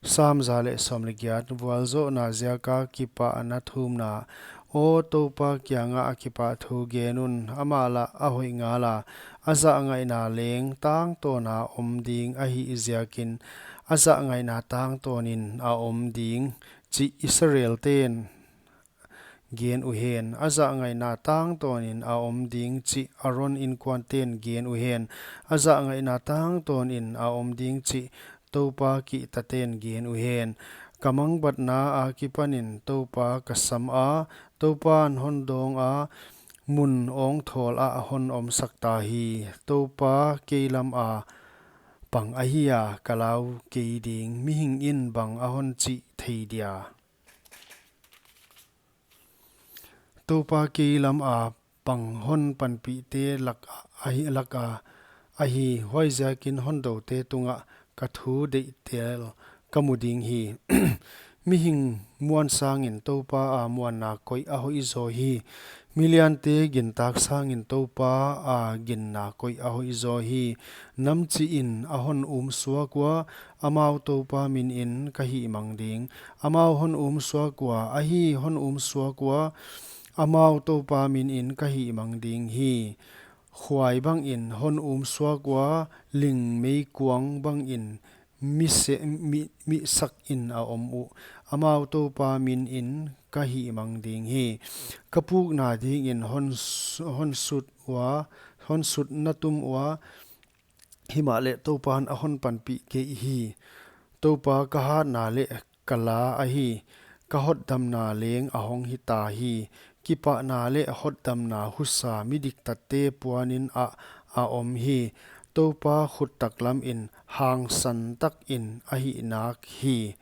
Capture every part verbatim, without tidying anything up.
Sam za leh sawm leh giat. Vualzawhna ziaka kipahna thumna. Aw Toupa kiangah a kipahthu gen un, amah lah a hoih ngala, a zahngaihna leng tangtawna om ding ahih ziakin, a zahngaihna tangtawnin a om ding chih Israelten gen uhen. A zahngaihna tangtawnin a om ding chih Aron inkuanten gen uhen. A zahngaihna tangtawnin a om ding chih Toupa kihtaten gen uhen. Ka mangbatna akipanin Toupa ka sam a, Toupan hon dawng a, mun awngthawl ah hon omsak ta hi. Toupa kei lam a pang ahi a, ka lau kei ding, mihing in bang a hon chih thei dia? Toupa kei lam a pang hon panpihte lak ahi, lak a ahi, huaiziakin hon doute tungah ka thu deihtel ka mu ding hi. Mihing muan sangin Toupa a muanna koih a hoihzaw hi. Miliante gintak sangin Toupa a ginna koih a hoihzaw hi. Namchihin a hon umsuak ua, amau Toupa minin ka hihmang ding. Amau hon umsuak ua, ahi hon umsuak ua, amau Toupa minin ka hihmang ding hi. Khuai bangin hon umsuak ua, ling meikuang bangin mi se-, mi, mi sakin a om uh. Amau Toupa minin ka hihmang ding hi. Ka pukna dingin hon s-, hon sut ua, hon sut na tum ua, himahleh Toupan a hon panpih kei hi. Toupa ka hatna leh ka la ahi, ka hotdamna leng a hong hita hi. Kipahna leh hotdamna husa mi diktatte puanin ah a om hi. Toupa khut taklamin hangsan takin a hih nak hi.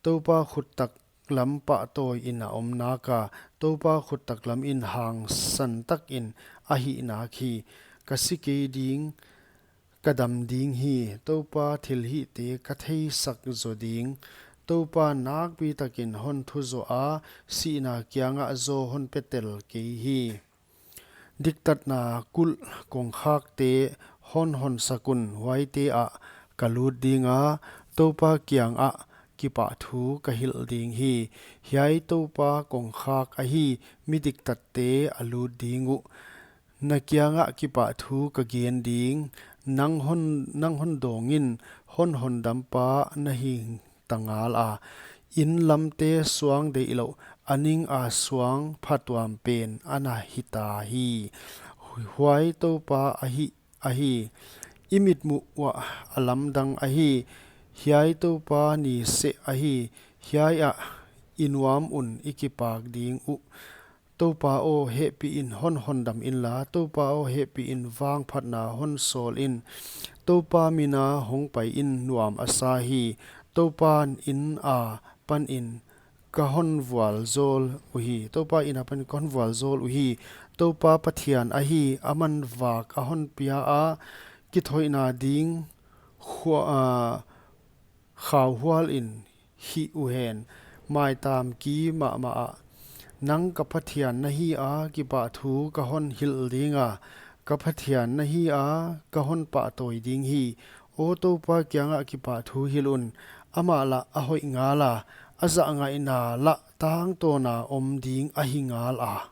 Toupa khut taklam pahtawiin a om naka, Toupa khut taklamin hangsan takin a hih nak hi. Ka si kei ding, ka dam ding hi. Toupa thilhihte ka theisak zaw ding. Toupa nakpi takin hon thuzaw a, sihna kiangah zaw hon petel kei hi. Diktatna kulh kongkhakte hon honsak un, huaite ah ka lut dinga, Toupa kiangah kipahthu ka hilh ding hi. Hiai Toupa kongkhak ahi, mi diktatte a lut ding uh. Na kiangah kipahthu ka gen ding, nang hon, nang hon dawngin hon hondampa na hi ta ngala. Inn lamte suang deihlouh, a ning a suang phatuam pen ana hita hi. Huai Toupa ahi, ahi. I mitmuh uah a lamdang ahi. Hiai Toupa ni seh ahi. Hiai ah i nuam un i kipak ding uh. Toupa aw, hehpihin hon hondam inla, Toupa aw, hehpihin vangphatna hon sawlin. Toupa mina hongpaiin nuam a sa hi. Toupa inn apanin ka hon vualzawl uhi. Toupa inn apanin ka hon vualzawl uhi. Toupa Pathian ahi, aman vak a hon pia a, kithoihna ding khua-, a, khauhualin hih uhen, maitam ki mahmah ah. Nang ka Pathian na hi a, kipahthu ka hon hilh dinga, ka Pathian na hi a, ka hon pahtawi ding hi. Aw Toupa kiangah kipahthu hilh un, amah lah a hoih ngala, a zahngaihna lah tangtawna om ding ahi ngala.